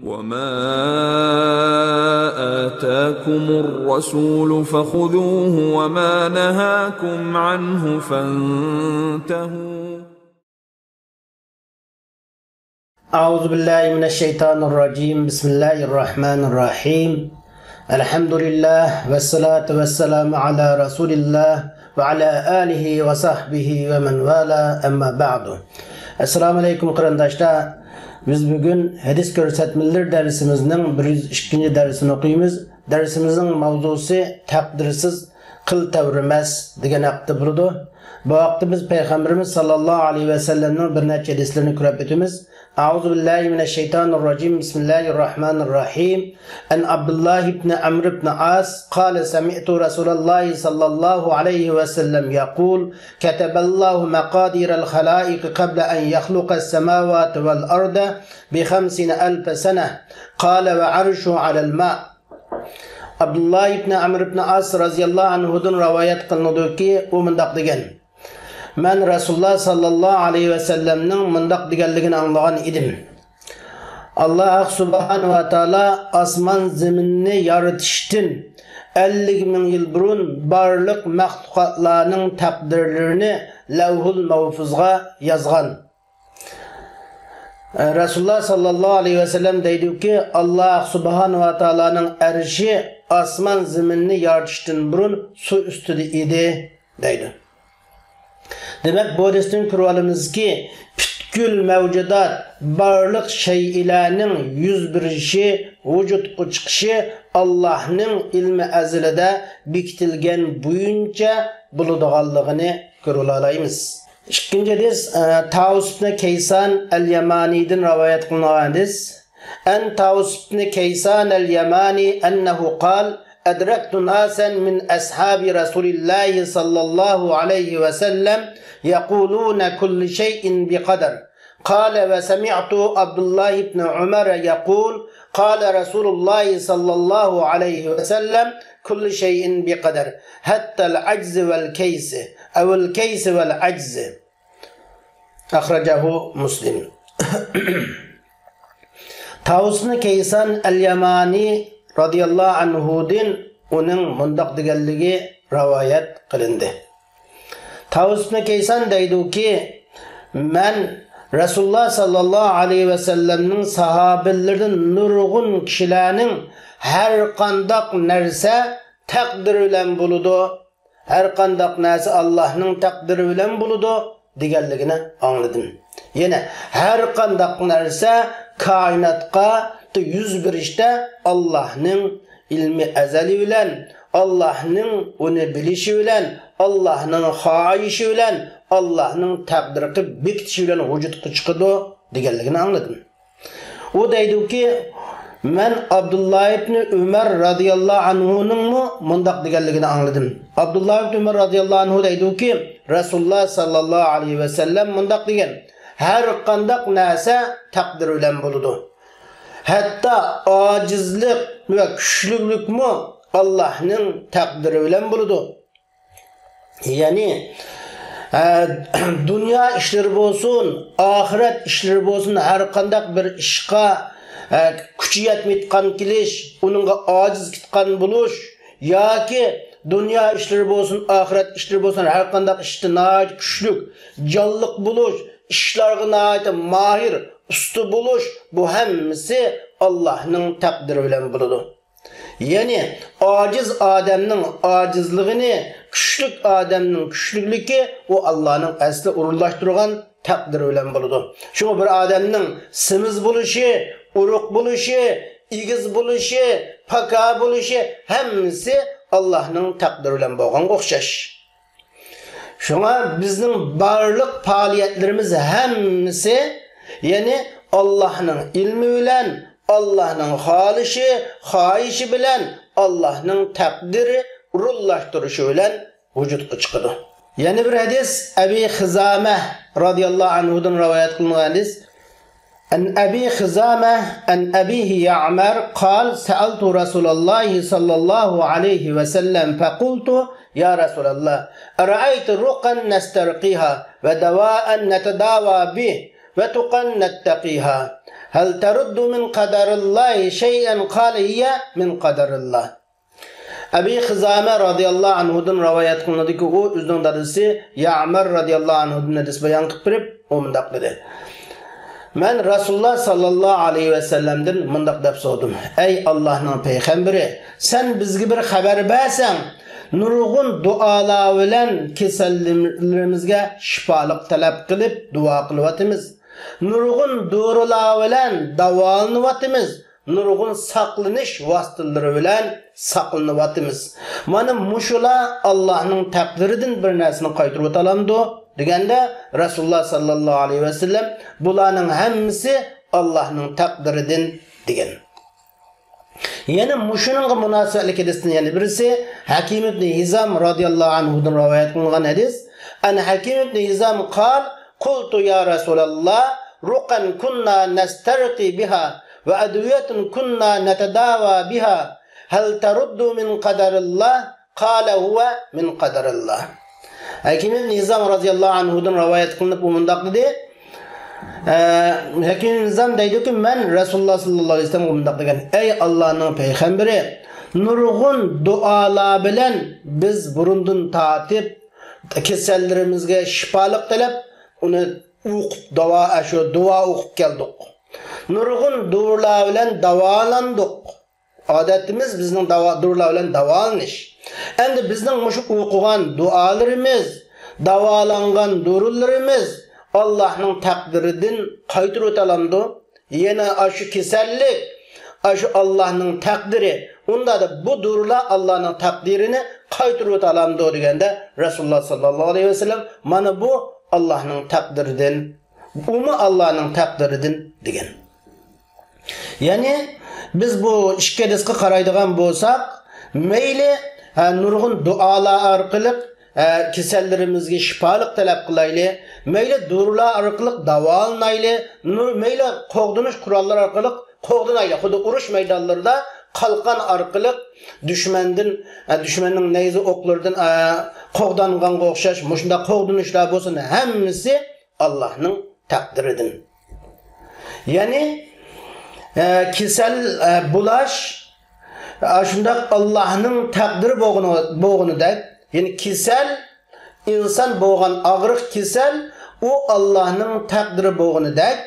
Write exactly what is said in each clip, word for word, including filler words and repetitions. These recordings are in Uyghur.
وما آتاكم الرسول فخذوه وما نهاكم عنه فانتهوا. أعوذ بالله من الشيطان الرجيم. بسم الله الرحمن الرحيم. الحمد لله والصلاة والسلام على رسول الله وعلى آله وصحبه ومن والاه، أما بعد. ئەسسالامۇ ئەلەيكۇم قېرىنداشلار. بىز بۈگۈن ھەدىس كۆرسەتمىلىرى دەرسىمىزنىڭ بىر يۈز ئىككىنچى دەرسىنى ئوقۇيمىز. دەرسىمىزنىڭ ماۋزۇسى تەقدىرسىز قىل تەۋرىمەس دېگەن ھەقتە بولىدۇ. بۇ ھەقتە بىز پەيغەمبىرىمىز ساللاللاھۇ ئەلەيھى ۋەسەللەمنىڭ بىر نەچچە ھەدىسلىرىنى كۆرۈپ ئۆتىمىز. أعوذ بالله من الشيطان الرجيم. بسم الله الرحمن الرحيم. عن عبد الله بن عمرو بن عاص قال: سمعت رسول الله صلى الله عليه وسلم يقول: كتب الله مقادير الخلائق قبل أن يخلق السماوات والأرض بخمسين ألف سنة. قال: وعرشه على الماء. ئابدۇللا ئىبنى ئەمر ئىبنى ئاس رازىياللاھۇ ئەنھۇدىن رىۋايەت قىلىنىدۇكى، ئۇ مۇنداق دېگەن: مەن رەسۇلۇللا ساللاللاھۇ ئەلەيھى ۋەسەللەمنىڭ مۇنداق دېگەنلىكىنى ئاڭلىغان ئىدىم. ئاللاھ سۇبھانەھۇ ۋە تائالا ئاسمان زېمىننى يارىتىشتىن ئەللىك مىڭ يىل بۇرۇن بارلىق مەخلۇقاتلارنىڭ تەقدىرلىرىنى لەۋھۇل مەھفۇزغا يازغان. رەسۇلۇللا ساللاللاھۇ ئەلەيھى ۋەسەللەم دەيدۇكى، ئاللاھ سۇبھانەھۇ ۋە تائالانىڭ ئەرشى ئاسمان زېمىننى يارىتىشتىن بۇرۇن سۇ ئۈستىدە ئىدى، دەيدۇ. دېمەك، بۇ ھەدىستىن كۆرۈۋالىمىزكى، پۈتكۈل مەۋجۇدات، بارلىق شەيئىلەرنىڭ يۈز بېرىشى، ۋۇجۇدقا چىقىشى ئاللاھنىڭ ئىلمى ئەزەلىدە بېكىتىلگەن بويىچە بولىدىغانلىقىنى كۆرۈۋالالايمىز. ئىككىنچى ھەدىس، ئە، تاۋۇس ئىبنى كەيسان ئەل يامانىدىن رىۋايەت قىلىنغان ھەدىس. عن طاووس بن كيسان اليماني أنه قال: أدركت ناسا من أصحاب رسول الله صلى الله عليه وسلم يقولون: كل شيء بقدر. قال: وسمعت عبد الله بن عمر يقول: قال رسول الله صلى الله عليه وسلم: كل شيء بقدر، حتى العجز والكيس، أو الكيس والعجز. أخرجه مسلم. تاۋۇس ئىبنى كەيسان ئەل يامانى رازىياللاھۇ ئەنھۇدىن ئۇنىڭ مۇنداق دېگەنلىكى رىۋايەت قىلىندى. تاۋۇس ئىبنى كەيسان دەيدۇكى، مەن رەسۇلۇللا ساللاللاھۇ ئەلەيھى ۋەسەللەمنىڭ ساھابىلىرىدىن نۇرغۇن كىشىلەرنىڭ ھەر قانداق نەرسە تەقدىر بىلەن بولىدۇ، ھەر قانداق نەرسە ئاللاھنىڭ تەقدىرى بىلەن بولىدۇ دېگەنلىكىنى ئاڭلىدىم. يەنى ھەر قانداق نەرسە كائىناتقا يۈز بېرىشتە ئاللاھنىڭ ئىلمى ئەزەلى بىلەن، ئاللاھنىڭ ئۇنى بىلىشى بىلەن، ئاللاھنىڭ خاھىشى بىلەن، ئاللاھنىڭ تەقدىر قىلىپ بېكىتىشى بىلەن ۋۇجۇدقا چىقىدۇ دېگەنلىكىنى ئاڭلىدىم. ئۇ دەيدۇكى، مەن ئابدۇللا ئىبنى ئۆمەر رازىياللاھۇ ئەنھۇنىڭمۇ مۇنداق دېگەنلىكىنى ئاڭلىدىم. ئابدۇللا ئىبنى ئۆمەر رازىياللاھۇ ئەنھۇ دەيدۇكى، رەسۇلۇللا ساللاللاھۇ ئەلەيھى ۋەسەللەم مۇنداق دېگەن، ھەر قانداق نەرسە تەقدىر بىلەن بولىدۇ. ھەتتا ئاجىزلىق ۋە كۈچلۈكلۈكمۇ ئاللاھنىڭ تەقدىرى بىلەن بولىدۇ. يەنى، ئە، دۇنيا ئىشلىرى بولسۇن، ئاخىرەت ئىشلىرى بولسۇن، ھەر قانداق بىر ئىشقا، ئە، كۈچى يەتمەيدىغان كېلىش، ئۇنىڭغا ئاجىز كېتىدىغان بولۇش ياكى دۇنيا ئىشلىرى بولسۇن، ئاخىرەت ئىشلىرى بولسۇن، ھەر قانداق ئىشتا ناھايىتى كۈچلۈك، جانلىق بولۇش، ئىشلارغا ناھايىتى ماھىر، ئۇستا بولۇش، بۇ ھەممىسى ئاللاھنىڭ تەقدىرى بىلەن بولىدۇ. يەنى ئاجىز ئادەمنىڭ ئاجىزلىقىنى، كۈچلۈك ئادەمنىڭ كۈچلۈكلۈكى ئۇ ئاللانىڭ ئەسلى ئورۇنلاشتۇرغان تەقدىرى بىلەن بولىدۇ. شۇڭا بىر ئادەمنىڭ سېمىز بولۇشى، ئورۇق بولۇشى، ئېگىز بولۇشى، پاكا بولۇشى ھەممىسى ئاللانىڭ تەقدىرى بىلەن بولغانغا ئوخشاش. شۇڭا بىزنىڭ بارلىق پائالىيەتلىرىمىز ھەممىسى، يەنى ئاللاھنىڭ ئىلمى بىلەن، ئاللاھنىڭ خالىشى، خاھىشى بىلەن، ئاللاھنىڭ تەقدىرى ئورۇنلاشتۇرۇشى بىلەن ۋۇجۇدقا چىقىدۇ. يەنە بىر ھەدىس ئەبى خىزامە رازىياللاھۇ ئەنھۇدىن رىۋايەت قىلىنغان ھەدىس. عن أبي خزامة عن أبيه يعمر قال: سألت رسول الله صلى الله عليه وسلم فقلت: يا رسول الله، أرأيت رقا نسترقيها ودواء نتداوى به وتقى نتقيها، هل ترد من قدر الله شيئا؟ قال هي من قدر الله. ئەبى خىزامە رازىياللاھۇ ئەنھۇدىن رىۋايەت قىلىنىدۇكى، ئۇ ئۆزىنىڭ دادىسى يەمەر رازىياللاھۇ ئەنھۇدىن ھەدىس بايان قىلىپ بېرىپ، ئۇ مۇنداق دېدى: مەن رەسۇلۇللا ساللاللاھۇ ئەلەيھى ۋەسەللەمدىن مۇنداق دەپ سورىدىم: ئەي ئاللاھنىڭ پەيغەمبىرى، سەن بىزگە بىر خەۋەر بەرسەڭ، نۇرغۇن دۇئالار بىلەن كېسەللىرىمىزگە شىپالىق تەلەپ قىلىپ دۇئا قىلىۋاتىمىز. نۇرغۇن دورىلار بىلەن داۋالىنىۋاتىمىز. نۇرغۇن ساقلىنىش ۋاسىتىلىرى بىلەن ساقلىنىۋاتىمىز. مانا مۇشۇلار ئاللاھنىڭ تەقدىرىدىن بىر نەرسىنى قايتۇرۇۋېتەلامدۇ؟ دېگەندە، رەسۇلۇللا ساللاللاھۇ ئەلەيھى ۋەسەللەم، بۇلارنىڭ ھەممىسى ئاللاھنىڭ تەقدىرىدىن، دېگەن. يەنە مۇشۇنىڭغا مۇناسىۋەتلىك ھەدىستىن يەنە بىرسى، ھەكىم ئىبنى ھىزام رازىياللاھۇ ئەنھۇدىن رىۋايەت قىلىنغان ھەدىس. عن حكيم بن هزام قال: قلت يا رسول الله، رقى كنا نسترقي بها، وأدوية كنا نتداوى بها، هل ترد من قدر الله؟ قال هو من قدر الله. ھەكىم ئىبنى ھىزام رازىياللاھۇ ئەنھۇدىن رىۋايەت قىلىنىپ، ئۇ مۇنداق دېدى. ئە، ھەكىم ئىبنى ھىزام دەيدۇكى، مەن رەسۇلۇللا ساللاللاھۇ ئەلەيھى ۋەسەللەمگە مۇنداق دېگەن: ئەي ئاللانىڭ پەيغەمبىرى، نۇرغۇن دۇئالار بىلەن بىز بۇرۇندىن تارتىپ كېسەللىرىمىزگە شىپالىق تىلەپ، ئۇنى ئوقۇپ، داۋا، شۇ دۇئا ئوقۇپ كەلدۇق. نۇرغۇن دورىلار بىلەن داۋالاندۇق. ئادىتىمىز بىزنىڭ داۋا، دورىلار بىلەن داۋالىنىش. ئەمدى بىزنىڭ مۇشۇ ئوقۇغان دۇئالىرىمىز، داۋالانغان دورىلىرىمىز ئاللاھنىڭ تەقدىرىدىن قايتۇرۇۋېتەلامدۇ؟ يەنە ئاشۇ كېسەللىك، ئاشۇ ئاللاھنىڭ تەقدىرى. ئۇنداقتا بۇ دورىلار ئاللاھنىڭ تەقدىرىنى قايتۇرۇۋېتەلامدۇ دېگەندە، رەسۇلۇللا ساللاللاھۇ ئەلەيھى ۋەسەللەم، مانا بۇ ئاللاھنىڭ تەقدىرىدىن، ئۇمۇ ئاللاھنىڭ تەقدىرىدىن دېگەن. يەنى بىز بۇ ئىككى ھەدىسكە قارايدىغان بولساق، مەيلى، ھە، نۇرغۇن دۇئالار ئارقىلىق، ھە، كېسەللىرىمىزگە شىپالىق تەلەپ قىلايلى، مەيلى دورىلار ئارقىلىق داۋالىنايلى، نۇر-، مەيلى قوغدىنىش قوراللىرى ئارقىلىق قوغدىنايلى. خۇددى ئۇرۇش مەيدانلىرىدا قالقان ئارقىلىق دۈشمەندىن، ھە، دۈشمەننىڭ نەيزە ئوقلىرىدىن، ھە، قوغدانغانغا ئوخشاش مۇشۇنداق قوغدىنىشلار بولسۇن، ھەممىسى ئاللاھنىڭ تەقدىرىدىن. يەنى، ئە، كېسەل، ئە، بولاش، ئە، شۇنداق ئاللاھنىڭ تەقدىرى بولغىنى، بولغىنىدەك، يەنى كېسەل، ئىنسان بولغان ئاغرىق كېسەل، ئۇ ئاللاھنىڭ تەقدىرى بولغىنىدەك،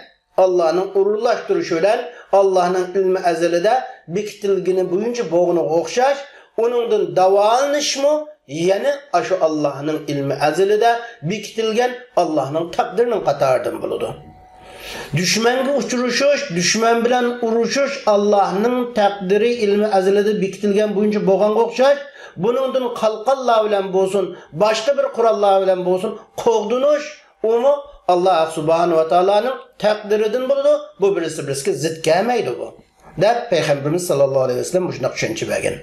ئاللاھنىڭ ئورۇنلاشتۇرۇشى بىلەن ئاللاھنىڭ ئىلمى ئەزەلىدە بېكىتىلگىنى بويىچە بولغىنىغا ئوخشاش، ئۇنىڭدىن داۋالىنىشمۇ يەنە ئاشۇ ئاللاھنىڭ ئىلمى ئەزەلىدە بېكىتىلگەن ئاللاھنىڭ تەقدىرىنىڭ قاتارىدىن بولىدۇ. دۈشمەنگە ئۇچرىشىش، دۈشمەن بىلەن ئۇرۇشۇش ئاللاھنىڭ تەقدىرى، ئىلمى ئەزەلىدە بېكىتىلگەن بويىچە بولغانغا ئوخشاش، بۇنىڭدىن قالقانلار بىلەن بولسۇن، باشقا بىر قوراللار بىلەن بولسۇن، قوغدىنىش، ئۇمۇ ئاللاھ سۇبھانەھۇ ۋە تائالانىڭ تەقدىرىدىن بولىدۇ. بۇ بىرسى بىرسىگە زىت كەلمەيدۇ بۇ، دەپ پەيغەمبىرىمىز ساللاللاھۇ ئەلەيھى ۋەسەللەم مۇشۇنداق چۈشەنچە بەرگەن.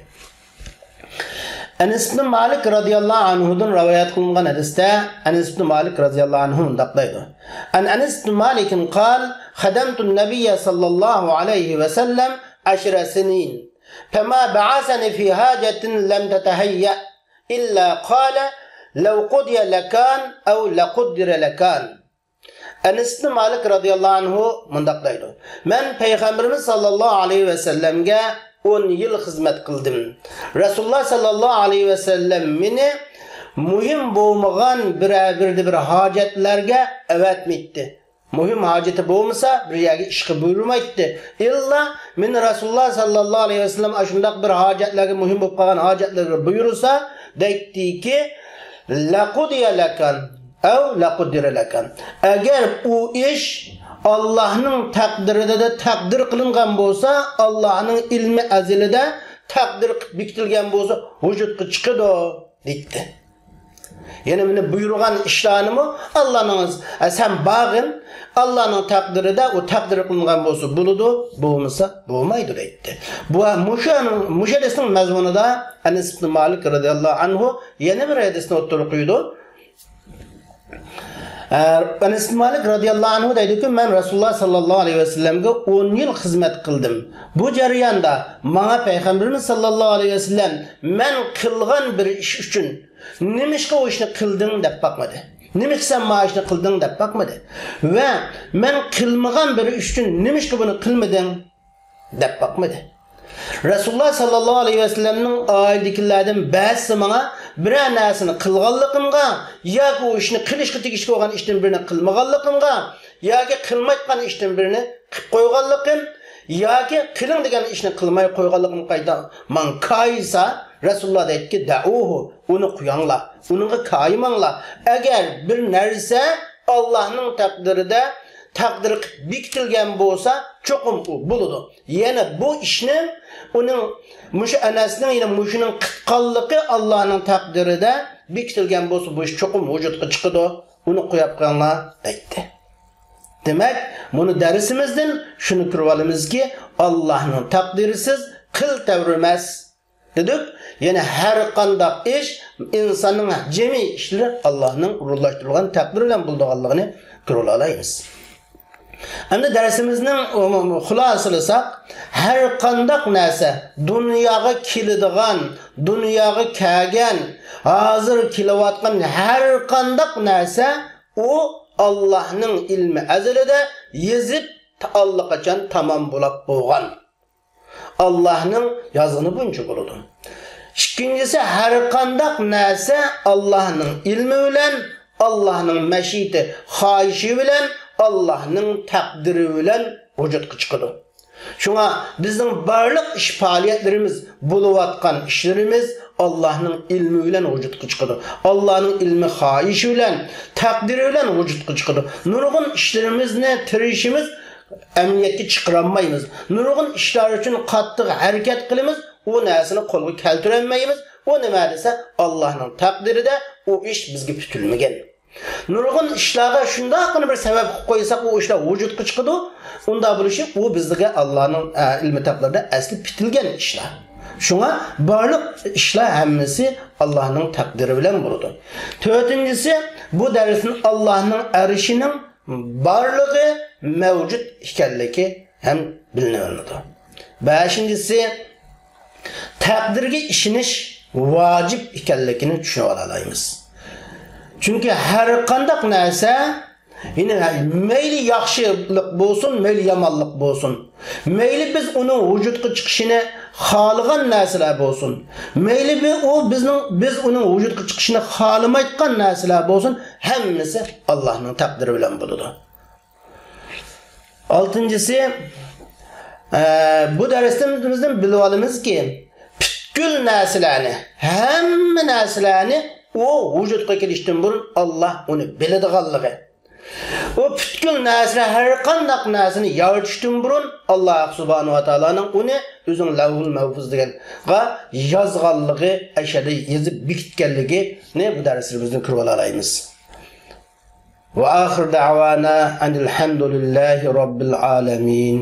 ئەنەس ئىبنى مالىك رازىياللاھۇ ئەنھۇدىن رىۋايەت قىلىنغان ھەدىستە ئەنەس ئىبنى مالىك رازىياللاھۇ ئەنھۇ مۇنداق دەيدۇ: عن أنس بن مالك قال: خدمت النبي صلى الله عليه وسلم عشر سنين، فما بعثني في حاجة لم تتهيأ، إلا قال: لو قضي لكان، أو لقدر لكان. ئەنەس ئىبنى مالىك رازىياللاھۇ ئەنھۇ مۇنداق دەيدۇ: مەن پەيغەمبىرىمىز ساللاللاھۇ ئەلەيھى ۋەسەللەمگە ئون يىل خىزمەت قىلدىم. رەسۇلۇللاھ ساللاللاھۇ ئەلەيھى ۋەسەللەم مېنى مۇھىم بولمىغان بىرەر بىردە بىر ھاجەتلەرگە ئەۋەتمەيتتى. مۇھىم ھاجىتى بولمىسا، بىر يەرگە ئىشقا بۇيرۇمايتتى. ئىللا مېنى رەسۇلۇللاھ ساللاللاھۇ ئەلەيھى ۋەسەللەم ئاشۇنداق بىر ھاجەتلەرگە، مۇھىم بولۇپ قالغان ھاجەتلەرگە بۇيرۇسا، دەيتتىكى، لەقۇدىيە لەكان، ئەۋ لەقۇددىرە لەكان. ئەگەر ئۇ ئىش ئاللاھنىڭ تەقدىرىدە تەقدىر قىلىنغان بولسا، ئاللاھنىڭ ئىلمى ئەزىلىدە تەقدىر قىلىپ بېكىتىلگەن بولسا، ۋۇجۇدقا چىقىدۇ، دەيتتى. يەنى مېنى بۇيرۇغان ئىشلارنىمۇ ئاللانىڭ، ئە، سەن بارغىن، ئاللانىڭ تەقدىرىدە ئۇ تەقدىر قىلىنغان بولسا بولىدۇ، بولمىسا بولمايدۇ دەيتتى. بۇ، مۇشۇ، مۇشۇ ھەدىسنىڭ مەزمۇنىدا ئەنەس ئىبنى مالىك رازىياللاھۇ ئەنھۇ يەنە بىر ھەدىسنى ئوتتۇرىغا قويىدۇ. ئە، ئەنەس ئىبنى مالىك رازىياللاھۇ ئەنھۇ دەيدۇكى، مەن رەسۇلۇللاھ ساللاللاھۇ ئەلەيھى ۋەسەللەمگە ئون يىل خىزمەت قىلدىم. بۇ جەرياندا ماڭا پەيغەمبىرىمىز ساللاللاھۇ ئەلەيھى ۋەسەللەم مەن قىلغان بىر ئىش ئۈچۈن، نېمىشقا ئۇ ئىشنى قىلدىڭ دەپ باقمىدى. نېمە ئۈچۈن سەن ما ئىشنى قىلدىڭ دەپ باقمىدى. ۋە مەن قىلمىغان بىر ئىش ئۈچۈن نېمە ئىشقا بۇنى قىلمىدىڭ دەپ باقمىدى. رەسۇلۇللا ساللاللاھۇ ئەلەيھى ۋەسەللەمنىڭ ئائىلىدىكىلەردىن بەزىسى ماڭا بىرەر نەرسىنى قىلغانلىقىمغا ياكى ئۇ ئىشنى قىلىشقا تېگىشلىك بولغان ئىشتىن بىرنى قىلمىغانلىقىمغا ياكى قىلمايتقان ئىشتىن بىرنى قىلىپ قويغانلىقىم ياكى قىلىڭ دېگەن ئىشنى قىلماي قويغانلىقىم قايتا ماڭا كايىسا، رەسۇلۇللا دەيتتىكى، دەئۇھۇ، ئۇنى قوياڭلار، ئۇنىڭغا كايىماڭلار. ئەگەر بىر نەرسە ئاللاھنىڭ تەقدىرىدە تەقدىر قىلىپ بېكىتىلگەن بولسا، چوقۇم ئۇ بولىدۇ. يەنى بۇ ئىشنىڭ، ئۇنىڭ، مۇشۇ ئەنەسنىڭ، يەنى مۇشۇنىڭ قىتقانلىقى ئاللاھنىڭ تەقدىرىدە بېكىتىلگەن بولسا، بۇ ئىش چوقۇم ۋۇجۇدقا چىقىدۇ. ئۇنى قويۇپ قويۇڭلار دەيتتى. دېمەك، مۇنۇ دەرسىمىزدىن شۇنى كۆرۈپ ئالىمىزكى، ئاللاھنىڭ تەقدىرىسىز قىل تەۋرىمەس دېدۇق. يەنى ھەر قانداق ئىش، ئىنساننىڭ جىمى ئىشلىرى ئاللاھنىڭ ئورۇنلاشتۇرۇلغان تەقدىرى بىلەن بولىدىغانلىقىنى كۆرۈپ ئالالايمىز. ئەمدى دەرسىمىزنىڭ خۇلاسىلىساق، ھەر قانداق نەرسە، دۇنياغا كېلىدىغان، دۇنياغا كەلگەن، ھازىر كېلىۋاتقان ھەر قانداق نەرسە، ئۇ ئاللاھنىڭ ئىلمى ئەزەلىدە يېزىپ، ئاللىقاچان تامام بولۇپ بولغان. ئاللاھنىڭ يازغىنى بويىچە بولىدۇ. ئىككىنچىسى، ھەر قانداق نەرسە ئاللاھنىڭ ئىلمى بىلەن، ئاللاھنىڭ مەشىئىتى، خاھىشى بىلەن، ئاللاھنىڭ تەقدىرى بىلەن ۋۇجۇدقا چىقىدۇ. شۇڭا بىزنىڭ بارلىق ئىش پائالىيەتلىرىمىز، بولۇۋاتقان ئىشلىرىمىز ئاللاھنىڭ ئىلمى بىلەن ۋۇجۇدقا چىقىدۇ. ئاللاھنىڭ ئىلمى، خاھىشى بىلەن، تەقدىرى بىلەن ۋۇجۇدقا چىقىدۇ. نۇرغۇن ئىشلىرىمىزنى، تىرىشىمىز ئەمەلىيەتكە چىقىرالمايمىز. نۇرغۇن ئىشلار ئۈچۈن قاتتىق ھەرىكەت قىلىمىز، ئۇ نەرسىنى قولغا كەلتۈرەلمەيمىز. ئۇ نېمە دېسە، ئاللاھنىڭ تەقدىرىدە ئۇ ئىش بىزگە پۈتۈلمىگەن. نۇرغۇن ئىشلارغا شۇنداققىنا بىر سەۋەب قىلىپ قويساق، ئۇ ئىشلار ۋۇجۇدقا چىقىدۇ. ئۇنداق بولۇشى، ئۇ بىزگە ئاللاھنىڭ، ئە، ئىلمى تەقدىرىدە ئەسلى پۈتۈلگەن ئىشلار. شۇڭا بارلىق ئىشلار ھەممىسى ئاللاھنىڭ تەقدىرى بىلەن بولىدۇ. تۆتىنچىسى، بۇ دەرستىن ئاللاھنىڭ ئەرشىنىڭ بارلىقى، مەۋجۇت ئىكەنلىكى ھەم بىلىنىۋېلىنىدۇ. بەشىنچىسى، تەقدىرگە ئىشىنىش ۋاجىپ ئىكەنلىكىنى چۈشىنىۋالالايمىز. چۈنكى ھەر قانداق نەرسە، يەنى مەيلى ياخشىلىق بولسۇن، مەيلى يامانلىق بولسۇن، مەيلى بىز ئۇنىڭ ۋۇجۇدقا چىقىشىنى خالىغان نەرسىلەر بولسۇن، مەيلى بى-، ئۇ بىزنىڭ، بىز ئۇنىڭ ۋۇجۇدقا چىقىشىنى خالىمايدىغان نەرسىلەر بولسۇن، ھەممىسى ئاللاھنىڭ تەقدىرى بىلەن بولىدۇ. ئالتىنچىسى، ئە، بۇ دەرسىمىزدىن بىلىۋالىمىزكى، پۈتكۈل نەرسىلەرنى، ھەممە نەرسىلەرنى ئۇ ۋۇجۇدقا كېلىشتىن بۇرۇن ئاللاھ ئۇنى بىلىدىغانلىقى. ئۇ پۈتكۈل نەرسىلەر، ھەر قانداق نەرسىنى يارىتىشتىن بۇرۇن ئاللاھ سۇبھانەھۇ ۋە تائالانىڭ ئۇنى ئۆزىنىڭ لەۋھۇل مەھفۇز دېگەنگە يازغانلىقى، ئەشەدە يېزىپ بېكىتكەنلىكىنى بۇ دەرسىمىزدىن كۆرۈۋالالايمىز. وآخر دعوانا أن الحمد لله رب العالمين.